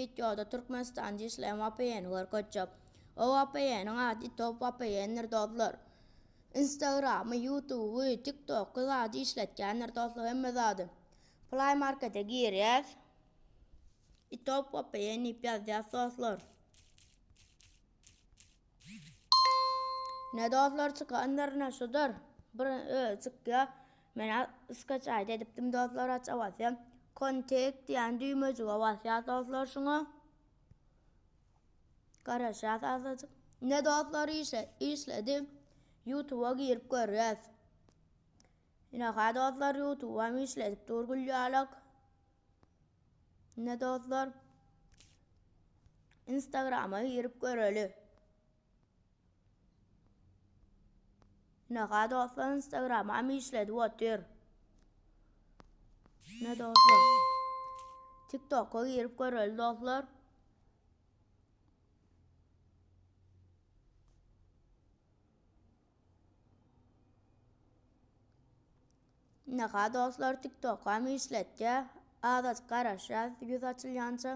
Wideoda Türkmenistanda işleýän VPN-i görkezjek. O VPN-iň ady Top VPN-dir dostlar. Instagramy, YouTube'y, TikTok'y zady işletýändir dostlar hemme zady. Play Markete girýäs. Itop VPN diýip ýazýas dostlar. Ne dostlar çykandyr ne şudur. Bir özi çykýar. Men skaçaýt edipdim dostlar aça basýam. Kontek diýen düwmejige basýas dostlar şuňa. Garaşýas azajyk. Ne dostlar işe işledi. YouTube'a girip görýäs. Ine ha dostlar YouTube'am işledip dur gül ýalak. Ne dostlar? Instagram'a girip göreli. Ine dostlar Instagram'am işledip otyr. Ne dostlar? TikTok'a girip göreli dostlar. Ynha dostlar tiktokam işletýä azajyk garaşýas ýüz açylýança.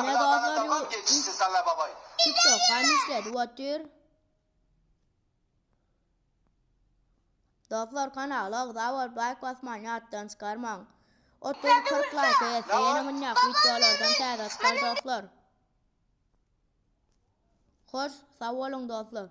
Ine dostlar tiktokam işledip otyr. Dostlar kanala agza bolup laýk basmany ýatdan çykarmaň. 30 40 laýka ýetse ýene mundak wideolardan täze çykar dostlar. Hoş sag boluň dostlar.